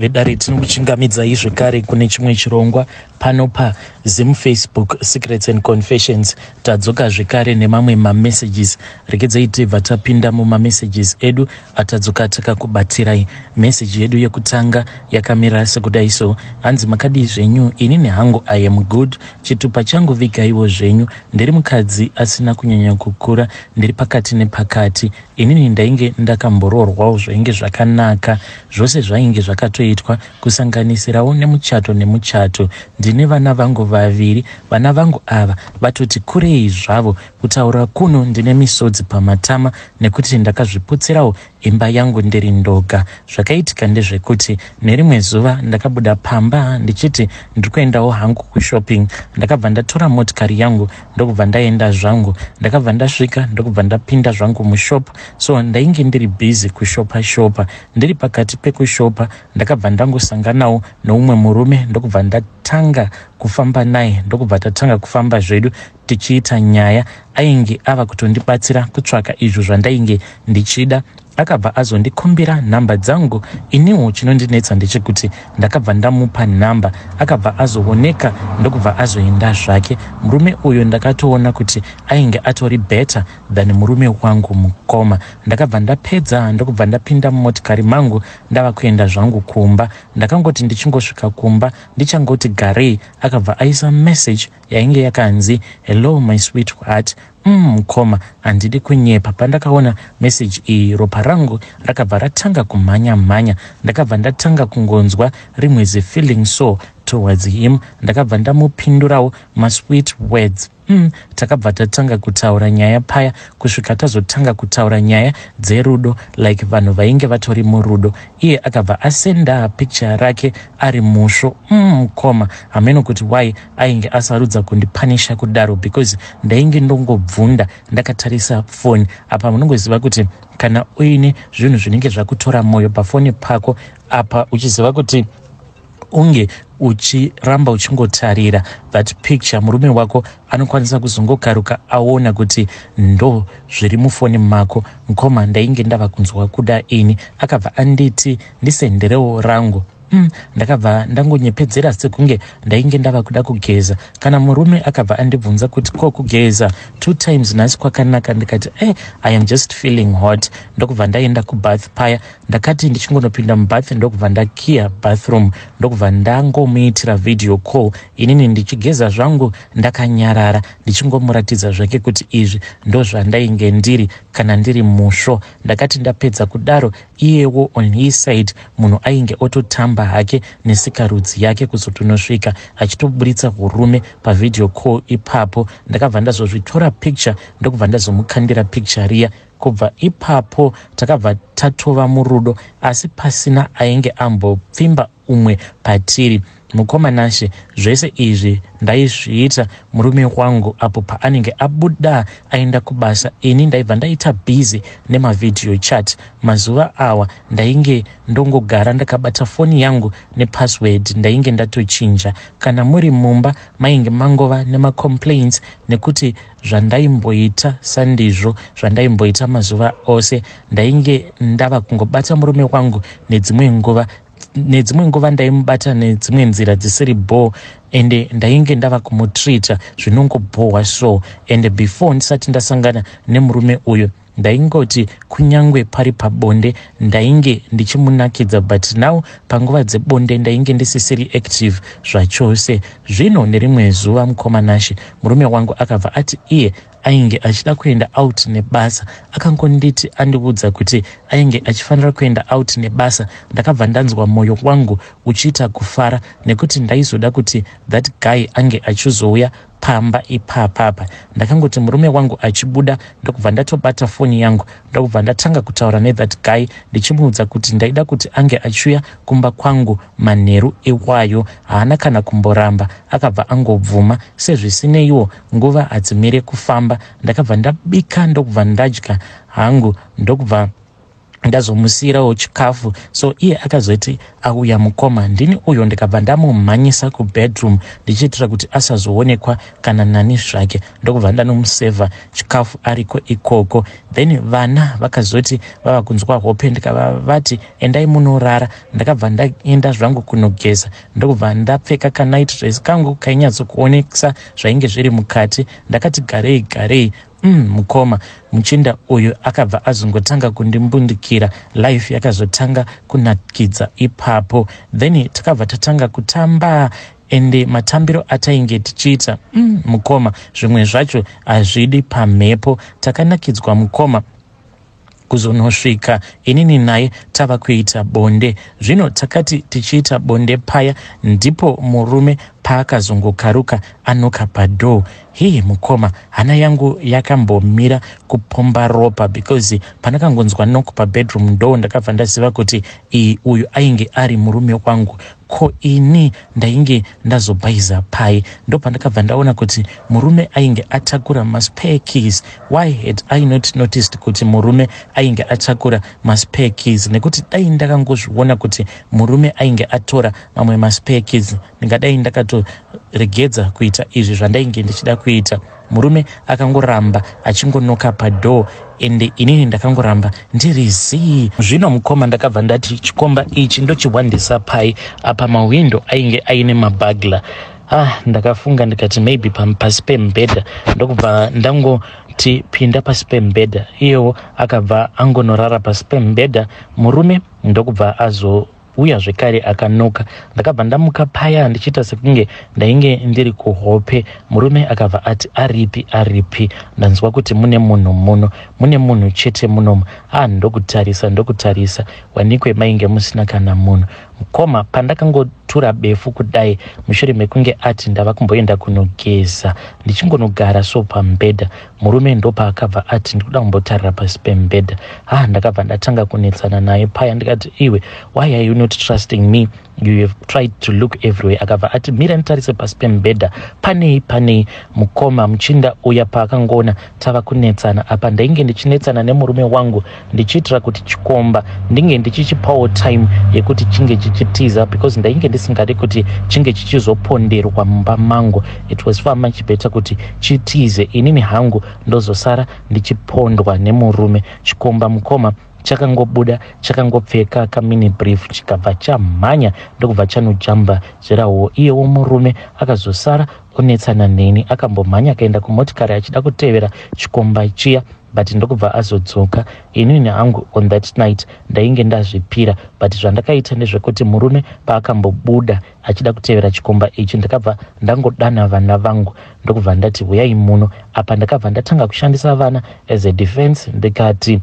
Vedare, tinokuchingamidzai zvekare kune chimwe chirongwa pano paZim Facebook Secrets and Confessions. Tadzoka zvekare nemamwe mamessages. Regedzai tibva tapinda mumamessages edu atadzoka takakubatirai. Meseji yedu yekutanga yakamira sekudai so. Hanzi, "Makadii zvenyu? Inini hangu I am good. Chitupa changu vigaiwo zvenyu. Ndiri mukadzi asina kunyanya kukura, ndiri pakati nepakati. Inini ndainge ndakamboroorwawo, zvainge zvakanaka zvose, zvainge zvakatoitwa, kusanganisirawo nemuchato nemuchato. Ndine vana vangu vaviri. Vana vangu ava vatoti kurei zvavo. Kutaura kuno ndine misodzi pamatama nekuti ndakazviputsirawo imba yangu ndiri ndoga. Zvakaitika ndezvekuti nerimwe zuva ndakabuda pamba ndichiti ndiri kuendawo hangu kushopping. Ndakabva ndatora motikari yangu ndokubva ndaenda zvangu. Ndakabva ndasvika ndokubva ndapinda zvangu mushop. So ndainge ndiri busy kushopa shopa. Ndiri pakati pekushopa, ndakabva ndangosanganawo neumwe murume ndokubva ndatanga kufamba naye, ndokubva tatanga kufamba zvedu tichiita nyaya. Ainge ava kutondibatsira kutsvaka izvo zvandainge ndichida. Akabva azondikumbira nhamba dzangu. Iniwo chinondinetsa ndechekuti ndakabva ndamupa nhamba. Akabva azooneka ndokubva azoenda zvake. Murume uyu ndakatoona kuti ainge atori better than murume wangu mukoma. Ndakabva ndapedza ndokubva ndapinda mumotikari mangu ndava kuenda zvangu kumba. Ndakangoti ndichingosvika kumba, ndichangoti garei, akabva aisa message yainge yakanzi, 'Hello my sweet heart.' Mukoma, handidi kunyepa, pandakaona meseji iyi ropa rangu rakabva ratanga kumhanya mhanya. Ndakabva ndatanga kungonzwa rimwe zifeeling so towards him. Ndakabva ndamupindurawo masweet words. Takabva tatanga kutaura nyaya paya kusvika tazotanga kutaura nyaya dzerudo like vanhu vainge vatori murudo. Iye akabva asenda picture rake ari musvo. Mukoma, hameno kuti why ainge asarudza kundipanisha kudaro, because ndainge ndongobvunda ndakatarisa foni. Apa munongoziva kuti kana uine zvinhu zvinenge zvakutora mwoyo pafoni pako, apa uchiziva kuti unge uchiramba uchingotarira that picture, murume wako anokwanisa kuzongokaruka aona kuti ndo zviri mufoni mako. Mukoma, ndainge ndava kunzwa kuda ini. Akabva anditi ndisenderewo rangu. Ndakabva ndangonyepedzera sekunge ndainge ndava kuda kugeza. Kana murume akabva andibvunza kuti, 'Ko kugeza two times nhasi kwakanaka?' Ndikati, I am just feeling hot." Ndokubva ndaenda kubath paya. Ndakati ndichingonopinda mubath ndokubva ndakiya bathroom, ndokubva ndangomuitira video call, inini ndichigeza zvangu ndakanyarara, ndichingomuratidza zvake kuti izvi ndo zvandainge ndiri kana ndiri musvo. Ndakati ndapedza kudaro, iyewo on his side munhu ainge ototamba hake nesikarudzi yake, kuzotonosvika achitoburitsa urume pavideo call ipapo. Ndakabva ndazozvitora picture ndokubva ndazomukandira picture riya. Kubva ipapo takabva tatova murudo, asi pasina ainge ambopfimba umwe patiri. Mukoma Nashe, zvese izvi ndaizviita murume wangu apo paanenge abuda aenda kubasa. Ini ndaibva ndaita busy nemavideo chat. Mazuva awa ndainge ndongogara ndakabata foni yangu nepassword ndainge ndatochinja. Kana muri mumba mainge mangova nemacomplaints nekuti zvandaimboita sandizvo zvandaimboita mazuva ose. Ndainge ndava kungobata murume wangu nedzimwe nguva ndaimubata nedzimwe nzira dzisiri bho, ende ndainge ndava kumutreata zvinongobhohwa so. And before ndisati ndasangana nemurume uyu, ndaingoti kunyangwe pari pabonde ndainge ndichimunakidza, but now panguva dzebonde ndainge ndisisiri active zvachose. Zvino nerimwe zuva, mukoma Nashe, murume wangu akabva ati iye ainge achida kuenda out nebasa. Akangonditi andiudza kuti ainge achifanira kuenda out nebasa, ndakabva ndanzwa mwoyo wangu uchiita kufara nekuti ndaizoda kuti that guy ange achizouya pamba ipapapa. Ndakangoti murume wangu achibuda, ndokubva ndatobata foni yangu, ndokubva ndatanga kutaura nethat guy, ndichimuudza kuti ndaida kuti ange achiuya kumba kwangu manheru iwayo. Haana kana kumboramba, akabva angobvuma. Sezvisineiwo, nguva hadzimire kufamba. Ndakabva ndabika ndokubva ndadya hangu, ndokubva Ndazomusiyirawo chikafu, so iye akazoti auya, mukoma, ndini uyo. Ndikabva ndamumhanyisa kubedroom ndichiitira kuti asazoonekwa kana nani zvake, ndokubva ndanomusevha chikafu ariko ikoko. Then vana vakazoti vava kunzwa hope, ndikavavati, "Endai munorara." Ndakabva ndaenda zvangu kunogeza, ndokubva ndapfeka kanight dress kangu kainyatsokuonesa zvainge zviri mukati. Ndakati garei garei. Mukoma, muchinda uyu akabva azongotanga kundimbundikira. Life yakazotanga kunakidza ipapo. Then takabva tatanga kutamba, ende matambiro atainge tichiita, mukoma, zvimwe zvacho hazvidi pamhepo. Takanakidzwa, mukoma, kuzonosvika inini naye tava kuita bonde. Zvino takati tichiita bonde paya, ndipo murume paakazongokaruka anoka padoor. Hii mukoma, hana yangu yakambomira kupomba ropa, because pandakangonzwa knock pabedroom door, ndakabva ndaziva kuti iyi uyu ainge ari murume wangu. Ko ini ndainge ndazobhaiza pai? Ndopandakabva ndaona kuti murume ainge atakura maspare keys. Why had I not noticed kuti murume ainge atakura maspare keys? Nekuti dai ndakangozviona kuti murume ainge atora mamwe maspare keys, ndingadai ndakatoregedza kuita izvi zvandainge ndichida kuita. Murume akangoramba achingonoka padoor, ende inini ndakangoramba ndiri zii. Zvino mukoma, ndakabva ndati chikomba ichi ndochiwandisa pai? Apa mahwindo ainge aine maburglar. Ah, ndakafunga ndikati maybe pasi pemubhedha, ndokubva ndangoti, "Pinda pasi pemubhedha." Iyewo akabva angonorara pasi pemubhedha. Murume ndokubva azo uya zvekare akanoka. Ndakabva ndamuka paya ndichiita sekunge ndainge ndiri kuhope. Murume akabva ati, "Aripi? Aripi? Ndanzwa kuti mune munhu muno, mune munhu chete munomu." Ah, ndokutarisa, ndokutarisa, wanikwe mainge musina kana munhu. Mukoma, pandakangotura befu kudai mushure mekunge ati ndava kumboenda kunogeza, ndichingonogara so pamubhedha, murume ndopaakabva ati, "Ndikuda kumbotarira pasi pemubhedha." Ah, ndakabva ndatanga kunetsana naye paya, ndikati, "Iwe, why are you not trusting me? You have tried to look everywhere." Akabva ati, "Mira nditarise pasi pemubhedha, panei, panei?" Mukoma, muchinda uya paakangoona tava kunetsana, apa ndainge ndichinetsana nemurume wangu ndichiitira kuti chikomba ndinge ndichichipawo time yekuti chinge chichitiza, because ndainge ndisingadi kuti chinge chichizoponderwa mumba mangu. It was far much better kuti chitize, inini hangu ndozosara ndichipondwa nemurume. Chikomba, mukoma, chakangobuda chakangopfeka kamini brief, chikabva chamhanya, ndokubva chanojamba durawall. Iyewo murume akazosara onetsana neni. Akambomhanya akaenda kumotikari achida kutevera chikomba chiya, but ndokubva azodzoka. Inini hangu on that night ndainge ndazvipira, but zvandakaita ndezvekuti murume paakambobuda achida kutevera chikomba ichi, ndakabva ndangodana vana vangu, ndokubva ndati, "Uyai muno." Apa ndakabva ndatanga kushandisa vana as a defense, ndikati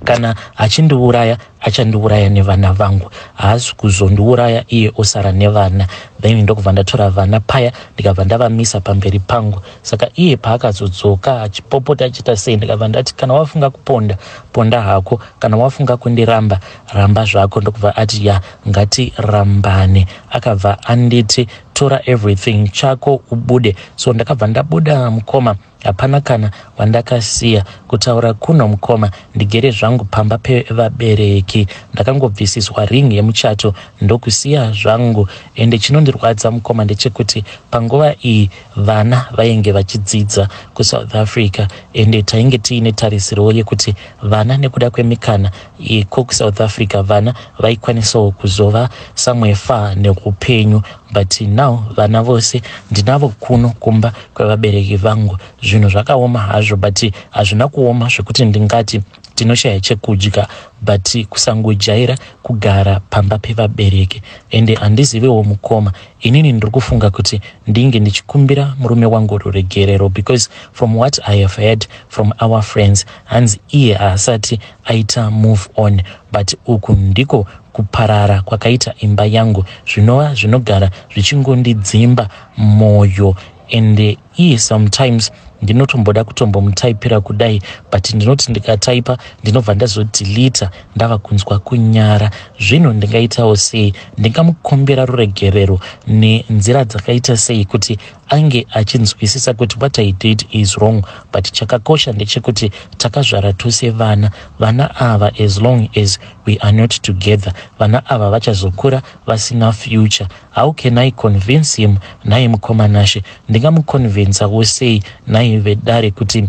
kana achindiuraya, achandiuraya nevana vangu, haasi kuzondiuraya iye osara nevana. Then ndokubva ndatora vana paya, ndikabva ndavamisa pamberi pangu. Saka iye paakazodzoka achipopota achiita sei, ndikabva ndati, "Kana wafunga kuponda, ponda hako. Kana wafunga kundiramba, ramba zvako." Ndokubva ati, "Ya, ngatirambane." Akabva anditi, "Tora everything chako ubude." So ndakabva ndabuda, mukoma, hapana kana wandakasiya. Kutaura kuno, mukoma, ndigere zvangu pamba pevabereki. Ndakangobvisiswa ring yemuchato, ndokusiya zvangu. Ende chinondirwadza, mukoma, ndechekuti panguva iyi vana vainge vachidzidza kuSouth Africa, ende tainge tiine tarisiro yekuti vana, nekuda kwemikana iko kuSouth Africa, vana vaikwanisawo kuzova somewhere far neupenyu. But now vana vose ndinavo kuno kumba kwevabereki vangu. Zvinhu zvakaoma hazvo, but hazvina kuoma zvekuti ndingati tinoshaya chekudya, but kusangojaira kugara pamba pevabereki. Ende handizivewo, mukoma, inini ndiri kufunga kuti ndinge ndichikumbira murume wangu ruregerero, because from what I have heard from our friends, hanzi iye haasati aita move on, but uku ndiko kuparara kwakaita imba yangu, zvinova zvinogara zvichingondidzimba mwoyo. Ende Iye sometimes ndinotomboda kutombomutaipira kudai, but ndinoti ndikataipa ndinobva ndazodhilita ndava kunzwa kunyara. Zvino ndingaitawo sei? Ndingamukumbira ruregerero nenzira dzakaita sei kuti ange achinzwisisa kuti what I did is wrong? But chakakosha ndechekuti takazvara tose vana. Vana ava, as long as we are not together, vana ava vachazokura vasina future. How can I convince him, nhai mukoma Nashe? Ndingamuconvinsawo sei, nhai vedare, kuti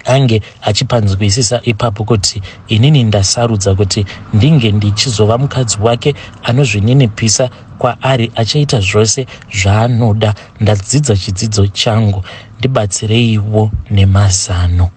ange achipanzwisisa ipapo kuti inini ndasarudza kuti ndinge ndichizova mukadzi wake anozvininipisa kwaari, achaita zvose zvaanoda? Ndadzidza chidzidzo changu. Ndibatsireiwo nemazano.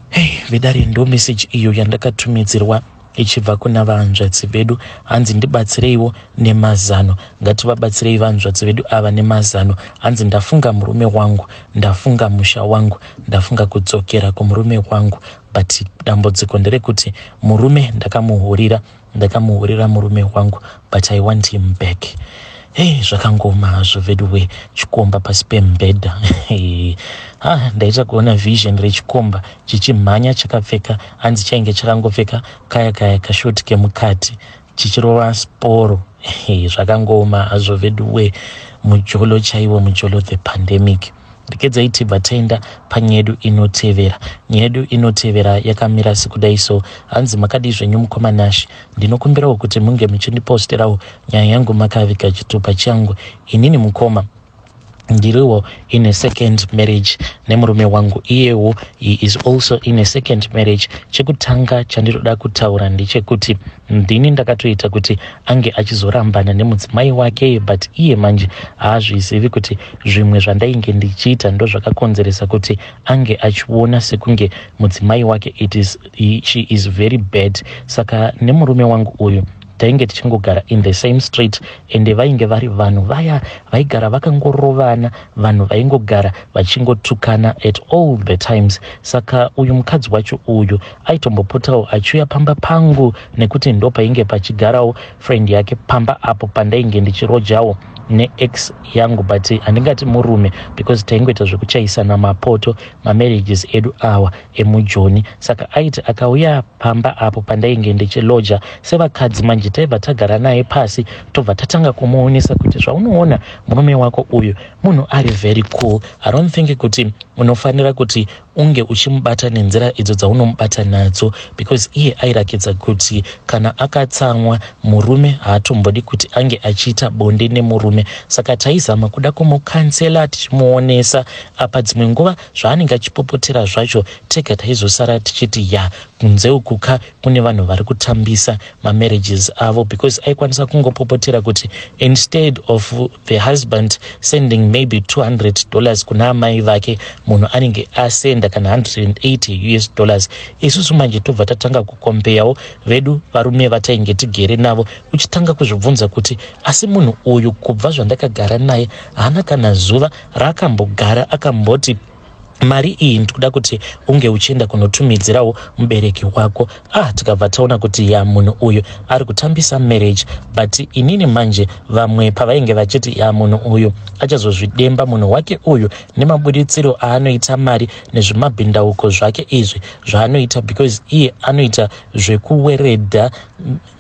Hei vedare, ndo meseji iyo yandakatumidzirwa ichibva kuna vanzvadzi vedu. Hanzi ndibatsireiwo nemazano. Ngativabatsirei vanzvadzi vedu ava nemazano. Hanzi ndafunga murume wangu, ndafunga musha wangu, ndafunga kudzokera kumurume wangu, but dambudziko nderekuti murume ndakamuhurira. Ndakamuhurira murume wangu, but I want him back. Hei, zvakangoma hazvo veduwe. Chikomba pasi pemubhedha. Ha, ndaita kuona vision rechikomba chichimhanya chakapfeka, hanzi chainge chakangopfeka kaya kaya kashoti kemukati, chichirova sporo. Zvakangoma hazvo veduwe. Mujolo chaiwo, mujolo the pandemic. Ndikedzai tibva taenda panyedu inotevera. Nyedu inotevera yakamira sekudai so. Hanzi makadii zvenyu mukoma Nashi? Ndinokumbirawo kuti munge muchindiposterawo nyaya yangu makaviga chitupa changu. Inini mukoma ndiriwo in a second marriage nemurume wangu. Iyewo he is also in a second marriage. Chekutanga chandinoda kutaura ndechekuti ndini ndakatoita kuti ange achizorambana nemudzimai wake, but iye manje haazvizivi kuti zvimwe zvandainge ndichiita ndo zvakakonzeresa kuti ange achiona sekunge mudzimai wake she is very bad. Saka nemurume wangu uyu tainge tichingogara in the same street, ende vainge vari vanhu vaya vaigara vakangorovana, vanhu vaingogara vachingotukana at all the times. Saka uyu mukadzi wacho uyu aitombopotawo achiuya pamba pangu, nekuti ndo painge pachigarawo friend yake pamba apo pandainge ndichirojawo neex yangu. But handingati murume because taingoita zvekuchaisana mapoto, mamarriages edu awa emujoni. Saka aiti akauya pamba apo pandainge ndichiloja, sevakadzi manje taibva tagara naye pasi, tobva tatanga kumuonesa kuti zvaunoona murume wako uyu munhu ari very cool. I don't think kuti unofanira kuti unge uchimubata nenzira idzo dzaunomubata nadzo, because iye airakidza kuti kana akatsamwa murume haatombodi kuti ange achiita bonde nemurume. Saka taizama kuda kumucounsela, tichimuonesa. Apa dzimwe nguva zvaanenge achipopotera zvacho, tega taizosara tichiti ya, kunze ukuka kune vanhu vari kutambisa mamarriages avo, because aikwanisa kungopopotera kuti instead of the husband sending maybe $200 kuna amai vake, munhu anenge asenda kana $180 US. Isusu manje tobva tatanga kukompeyawo vedu varume vatainge tigere navo, uchitanga kuzvibvunza kuti asi munhu uyu kubva zvandakagara naye haana kana zuva raakambogara akamboti mari iyi ndikuda kuti unge uchienda kunotumidzirawo mubereki wako. Ah, tikabva taona kuti ya, munhu uyu ari kutambisa marriage. But inini manje, vamwe pavainge vachiti ya, munhu uyu achazozvidemba munhu wake uyu nemabuditsiro aanoita mari nezvimabhindauko zvake izvi zvaanoita, because iye anoita zvekuweredha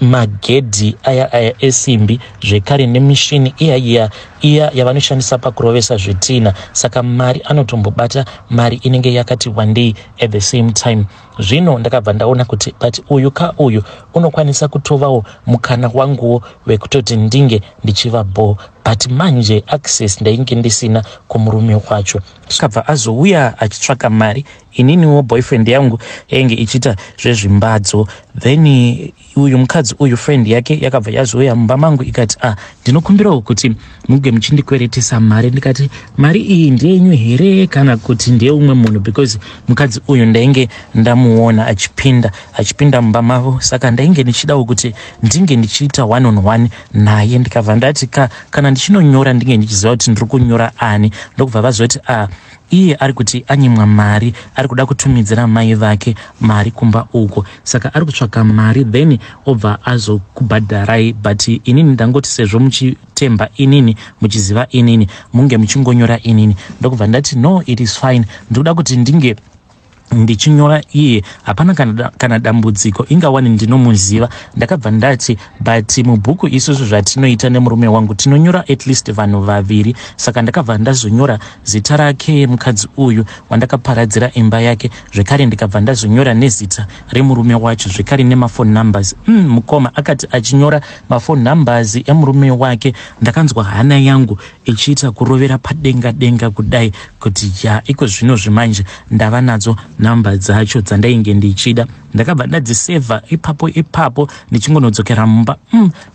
magedhi aya aya esimbi, zvekare nemishini iya iya iya yavanoshandisa pakurovesa zvitina. Saka mari anotombobata mari inenge yakati wandei at the same time. Zvino ndakabva ndaona kuti but uyu ka uyu unokwanisa kutovawo mukana wanguwo wekutoti ndinge ndichiva bho, but manje access ndainge ndisina kumurume wacho. Akabva azouya achitsvaka mari. Ininiwo boyfriend yangu yainge ichiita zvezvimbadzo. Then uyu mukadzi uyu, friend yake yakabva yazouya mumba mangu ikati, "Ah, ndinokumbirawo kuti muge muchindikweretesa mari." Ndikati, "Mari iyi ndeyenyu here kana kuti ndeyeumwe munhu?" Because mukadzi uyu ndainge ndamuona achipinda mumba mavo, saka ndainge ndichidawo kuti ndinge ndichiita one on one naye. Ndikabva ndati ka kana ndichinonyora ndinge ndichiziva kuti ndiri kunyora ani. Ndokubva vazoti, a ah, iye ari kuti anyimwa mari, ari kuda kutumidzira mai vake mari kumba uko, saka ari kutsvaka mari then obva azokubhadharai. But inini ndangoti sezvo muchitemba inini, muchiziva inini, munge muchingonyora inini. Ndokubva ndati, no, it is fine, ndikuda kuti ndinge ndichinyora iye, hapana kana dambudziko, ingawani ndinomuziva. Ndakabva ndati, but mubhuku isusu zvatinoita nemurume wangu, tinonyora at least vanhu vaviri. Saka ndakabva ndazonyora zita rake mukadzi uyu wandakaparadzira imba yake, zvekare ndikabva ndazonyora nezita remurume wacho, zvekare nemafone numbers. Mukoma akati achinyora mafone numbers emurume wake, ndakanzwa hana yangu ichiita kurovera padenga denga kudai kuti ya, iko zvino zvimanje ndava nadzo nhamba dzacho dzandainge ndichida. Ndakabva ndadzisevha ipapo ipapo ndichingonodzokera mumba.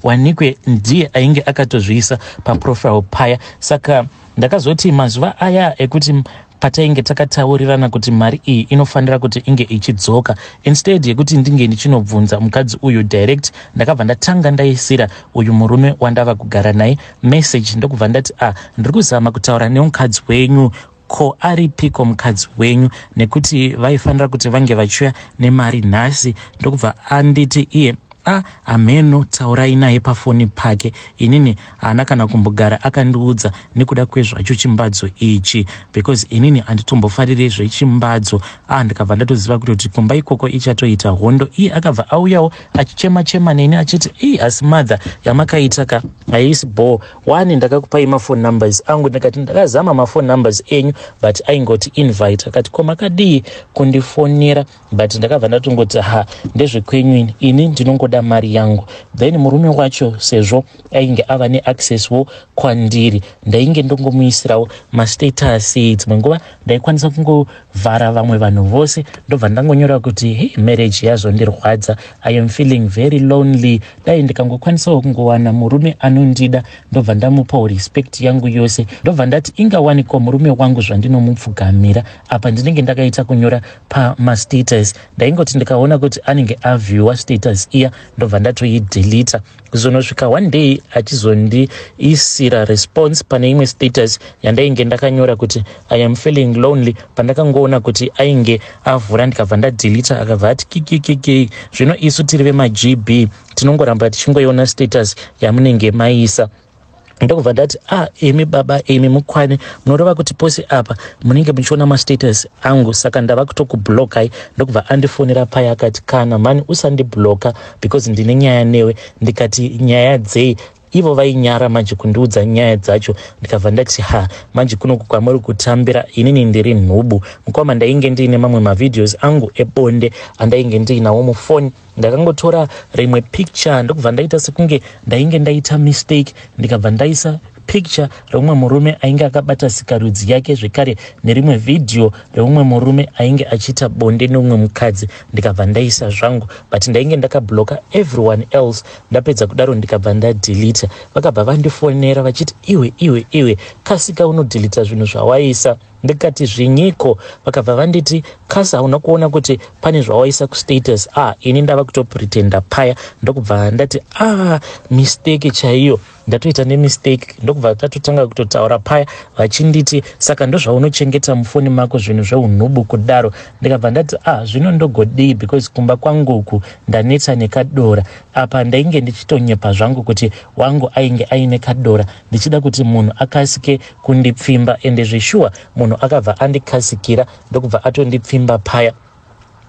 Wanikwe ndiye ainge akatozviisa paprofile paya. Saka ndakazoti mazuva aya ekuti patainge takataurirana kuti mari iyi inofanira kuti inge ichidzoka, instead yekuti ndinge ndichinobvunza mukadzi uyu direct, ndakabva ndatanga ndaisira uyu murume wandava kugara naye message. Ndokubva ndati, ah, ndiri kuzama kutaura nemukadzi wenyu, ko aripiko mukadzi wenyu, nekuti vaifanira kuti vange vachiuya nemari nhasi? Ndokubva anditi iye, a, hameno, taurai naye pafoni pake, inini haana kana kumbogara akandiudza nekuda kwezvacho chimbadzo ichi, because inini handitombofariri zvechimbadzo. A, ndikabva ndatoziva kutoti kumba ikoko ichatoita hondo. Iye akabva auyawo achichema chema neni achiti, ii, asi mother yamakaita ka haisi bho wani, ndakakupai mafone numbers angu. Ndikati, ndakazama mafone numbers enyu but aingoti invite. Akati, ko makadii kundifonera? But ndakabva ndatongoti, ha, ndezvekwenyu, ini ini ndinongoda mari yangu. Then murume wacho sezvo ainge ava neaccess wo kwandiri, ndainge ndongomuisirawo mastatus. Dzimwe nguva ndaikwanisa kungovhara vamwe vanhu vose, ndobva ndangonyora kuti, hey, marriage yazondirwadza, I am feeling very lonely, dai ndikangokwanisawo kungowana murume anondida, ndobva ndamupawo respect yangu yose. Ndobva ndati, ingawanikwa murume wangu zvandinomupfugamira apa, ndinenge ndakaita kunyora pamastatus. Ndaingoti ndikaona kuti anenge aviewa status iya, ndobva ndatoidelita. Kuzonosvika one day achizondiisira response pane imwe status yandainge ndakanyora kuti, I am feeling lonely. Pandakangoona kuti ainge avhura, ndikabva ndadelita. Akabva ati, kikikiki, zvino isu tiri vemaGB tinongoramba tichingoiona status yamunenge maisa. Ndokubva ndati, ah, imi baba imi, mukwane, munoreva kuti pose apa munenge muchiona mastatus angu, saka ndava kutokublokai. Ndokubva andifonera paya akati, kana mani, usandibloka because ndine nyaya newe. Ndikati, nyaya dzei? Ivo vainyara manje kundiudza nyaya dzacho. Ndikabva ndati, ha, manje kunoku kwamuri kutambira, inini ndiri nhubu. Mukoma, ndainge ndiine mamwe mavideos angu ebonde andainge ndiinawo mufoni. Ndakangotora rimwe picture, ndokubva ndaita sekunge ndainge ndaita mistake, ndikabva ndaisa picture reumwe murume ainge akabata sikarudzi yake, zvekare nerimwe vhidhiyo reumwe murume ainge achiita bonde neumwe mukadzi. Ndikabva ndaisa zvangu, but ndainge ndakabloka everyone else. Ndapedza kudaro, ndikabva ndadelita. Vakabva vandifonera vachiti, iwe, iwe, iwe, kasika unodelita zvinhu zvawaisa. Ndikati, zvinyiko? Vakabva vanditi, kasi hauna kuona kuti pane zvawaisa kustatus? Ah, ini ndava kutopretenda paya. Ndokubva ndati, ah, mistake chaiyo, ndatoita nemistake. Ndokubva tatotanga kutotaura paya vachinditi, saka ndozvaunochengeta mufoni mako zvinhu zveunhubu kudaro? Ndikabva ndati, ah, zvino ndogodii, because kumba kwanguku ndanetsa nekadora. Apa ndainge ndichitonyepa zvangu kuti wangu ainge aine kadora, ndichida kuti munhu akasike kundipfimba. Ende zveshuwa munhu akabva andikasikira, ndokubva atondipfimba paya.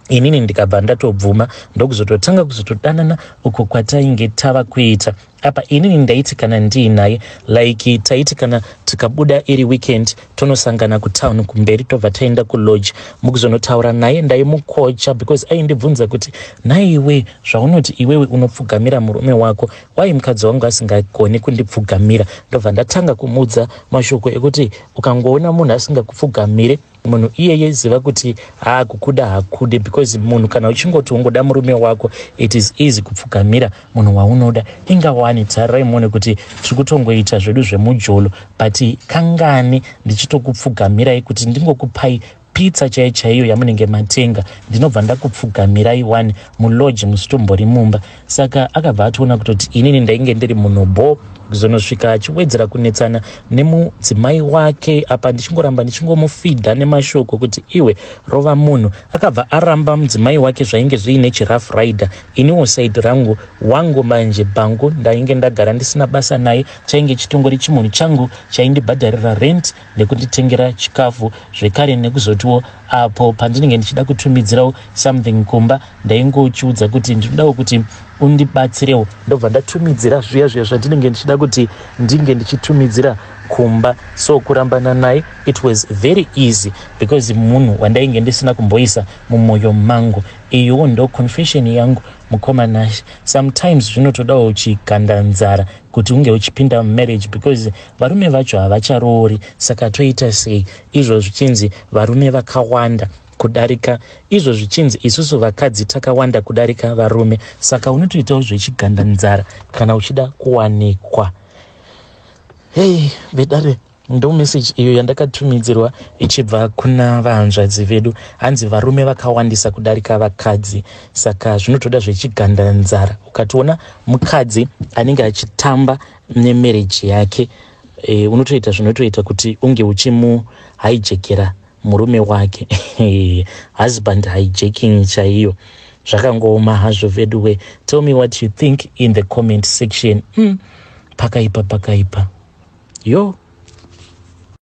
Inini ndikabva ndatobvuma, ndokuzototanga kuzotodanana uko kwatainge tava kuita. Apa inini ndaiti kana ndiinaye, like taiti kana tikabuda iri weekend, tonosangana kutown kumberi, tobva taenda kulodge. Mukuzonotaura naye ndaimukocha because aindibvunza kuti, naiwe zvaunoti iwewe unopfugamira murume wako, wai mukadzi wangu asingagoni kundipfugamira? Ndobva ndatanga kumuudza mashoko ekuti ukangoona munhu asingakupfugamire, munhu iyeye ziva kuti haakukuda, hakude, because munhu kana uchingoti ungoda murume wako, it is easy kupfugamira munhu waunoda. Ingawani tarirai muone kuti tiri kutongoita zvedu zvemujolo, but kangani ndichitokupfugamirai kuti ndingokupai pizza chaiyo chaiyo yamunenge matenga, ndinobva ndakupfugamirai one mulodge musitombori mumba. Saka akabva atoona kutoti inini ndainge ndiri munhu bo. Kuzonosvika achiwedzera kunetsana nemudzimai wake, apa ndichingoramba ndichingomufidha nemashoko kuti iwe rova munhu. Akabva aramba mudzimai wake zvainge zviine chirough rider. Iniwo side rangu wangu manje bhangu ndainge ndagara ndisina basa naye, chainge chitongori chimunhu changu chaindibhadharira rent nekunditengera chikafu zvekare, nekuzotiwo apo pandinenge ndichida kutumidzirawo something kumba, ndaingochiudza kuti ndinodawo kuti undibatsirewo, ndobva ndatumidzira zviya zviya zvandinenge ndichida kuti ndinge ndichitumidzira kumba. So kurambana naye, it was very easy because munhu wandainge ndisina kumboisa mumwoyo mangu. Iyiwo ndo confession yangu, mukoma Nashe. Sometimes zvinotodawo uchiganda nzara kuti unge uchipinda mumarriage, because varume vacho havacharoori. Saka toita sei izvo zvichinzi varume vakawanda kudarika, izvo zvichinzi isusu vakadzi takawanda kudarika varume? Saka unotoitawo zvechiganda nzara kana uchida kuwanikwa. Hei vedare, ndo message iyo yandakatumidzirwa ichibva kuna vahanzvadzi vedu. Hanzi varume vakawandisa kudarika vakadzi, saka zvinotoda zvechiganda nzara. Ukatoona mukadzi anenge achitamba nemarriage yake, unotoita zvinotoita kuti unge uchimuhijackera murume wake, husband hijacking chaiyo. Zvakangooma hazvo veduwe. Tell me what you think in the comment section. Pakaipa, pakaipa yo.